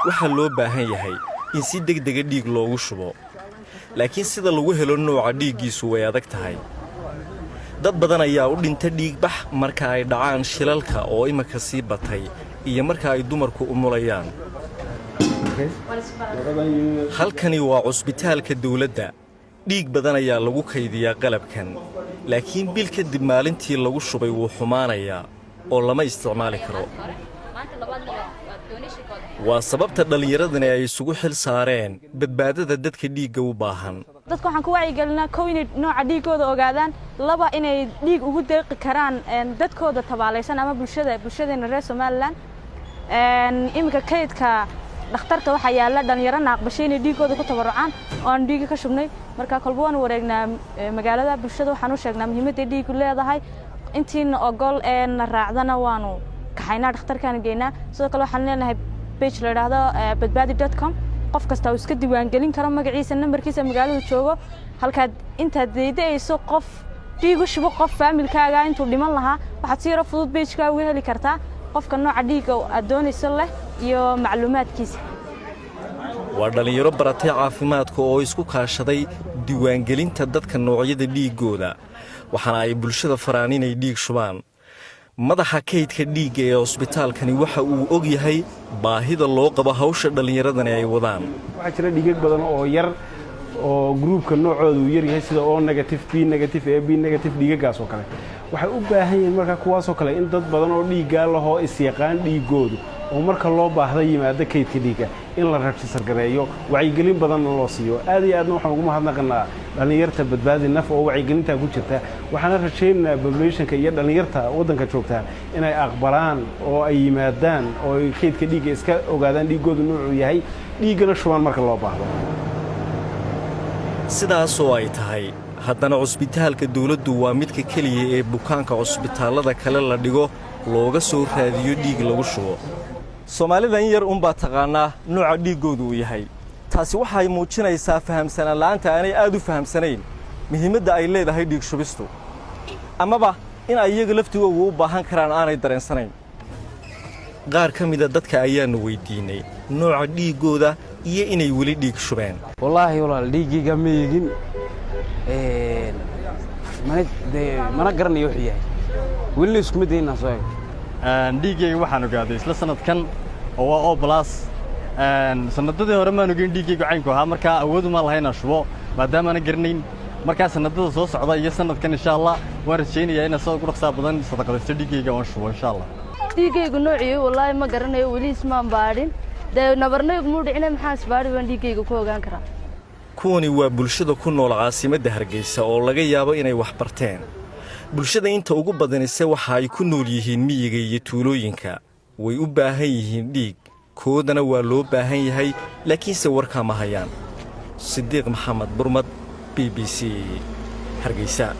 Waxaa loo baahan yahay in si degdega dhiig loogu shubo, laakiin sida lagu helo nooca dhiiggiisu way adag tahay. Dad badan ayaa u dhinta dhiigbax marka ay dhacaan shilalka oo iminka sii batay iyo marka ay dumarku umulayaan. Halkani waa cusbitaalka dawladda. Dhiig badan ayaa lagu kaydiyaa qalabkan, laakiin bil kadib maalintii lagu shubay wuu xumaanayaa oo lama isticmaali karo. Waa sababta dhallinyaradani ay isugu xil saareen badbaadada dadka dhiigga u baahan. Dadka waxaan ku wacyigelinaa, kow, inay nooca dhiiggooda ogaadaan; laba, inay dhiig ugu deeqi karaan dadkooda tabaalaysan ama bulshadeena reer Somaliland. Iminka kaydka dhakhtarka waxaa yaalla dhalinyaro naaqbashay inay dhiiggooda ku tabarucaan oo aan dhiigga ka shubnay. Marka kolba waan wareegnaa magaalada. Bulshada waxaan u sheegnaa muhiimadday dhiiggu leedahay. Intiina ogol ee na raacdana waanu kaxaynaa, dhakhtarkaan geynaa. Sidoo kale waxaan leenahay page la idhaahdo badbaadi.com. Qof kasta uu iska diiwaangelin karo magaciisa, nambarkiisa, magaaladu joogo. Halkaad intaad deyda'ayso qof dhiig u shubo qof faamilkaaga intuu dhiman lahaa, waxaad si yaro fudud page-kaa uga heli kartaa qofka nooca dhiigga aad doonayso leh iyo macluumaadkiisa. Waa dhallinyaro baratay caafimaadka oo isku kaashaday diiwaangelinta dadka noocyada dhiiggooda, waxaana ay bulshada faraan inay dhiig shubaan. Madaxa kaydka dhiigga ee cusbitaalkani waxa uu og yahay baahida loo qabo hawsha dhallinyaradani ay wadaan. Waxaa jira dhiigag badan oo yar oo group-ka noocooda uu yaryahay, sida O negative, B negative, A B negative. Dhiigagaas oo kale waxay u baahan yihiin markaa kuwaasoo kale in dad badan oo dhiiggaa lahoo isyaqaan dhiiggoodu oo marka loo baahda yimaado kaydka dhiigga in la register gareeyo, wacyigelin badanna loo siiyo. Aad iyo aadna waxaan ugu mahadnaqanaa dhallinyarta Badbaadi Naf oo wacyigelintaa ku jirta. Waxaana rajaynaynaa population-ka iyo dhallinyarta waddanka joogtaa inay aqbalaan oo ay yimaadaan oo ay kaydka dhiigga iska ogaadaan dhiiggoodu nuucuu yahay, dhiiggana shubaan marka loo baahdo. Sidaasoo ay tahay, haddana cusbitaalka dawladdu waa midka keliya ee bukaanka cusbitaallada kale la dhigo looga soo raadiyo dhiig lagu shubo. Soomaalida in yar unbaa taqaannaa nooca dhiiggoodu uu yahay. Taasi waxay muujinaysaa fahamsanaan la'aanta aanay aad u fahamsanayn muhiimadda ay leedahay dhiig shubistu, amaba in ay iyaga laftigoogu u baahan karaan aanay dareensanayn. Qaar ka mida dadka ayaannu weyddiinnay nooca dhiiggooda iyo inay weli dhiig shubeen. Wallaahi walaal, dhiiggayga ma eegin, mana dee mana garanayo wuxuu yahay. Welina iskuma dayin inaan soo eego. Dhiiggayga waxaan ogaaday isla sanadkan oo waa O plus. Sanadadii hore maan ogeyn dhiiggaygu caynku ahaa, markaa awoodu maan lahayn inaan shubo maadaama aanan garanayn. Markaa sanadada soo socda iyo sanadkan, insha Allah, waan rajaynayaa inaan sida ugu dhaqsaa badan sadaqadaysto dhiiggayga oon shubo, insha Allah. Dhiiggaygu noociyo wallaahi ma garanayo. Weli ismaan baadhin dee, nabarnaygu muu dhicina. Maxaan isbaadhi baan dhiiggayga ku ogaan karaa? Kuwani waa bulshada ku nool caasimadda Hargeysa oo laga yaabo inay wax barteen. Bulshada inta ugu badanise waxa ay ku nool yihiin miyiga iyo tuulooyinka. Way u baahan yihiin dhiig, koodana waa loo baahan yahay, laakiinse warkaa ma hayaan. Sidiiq Maxamed Burmad, BBC, Hargeysa.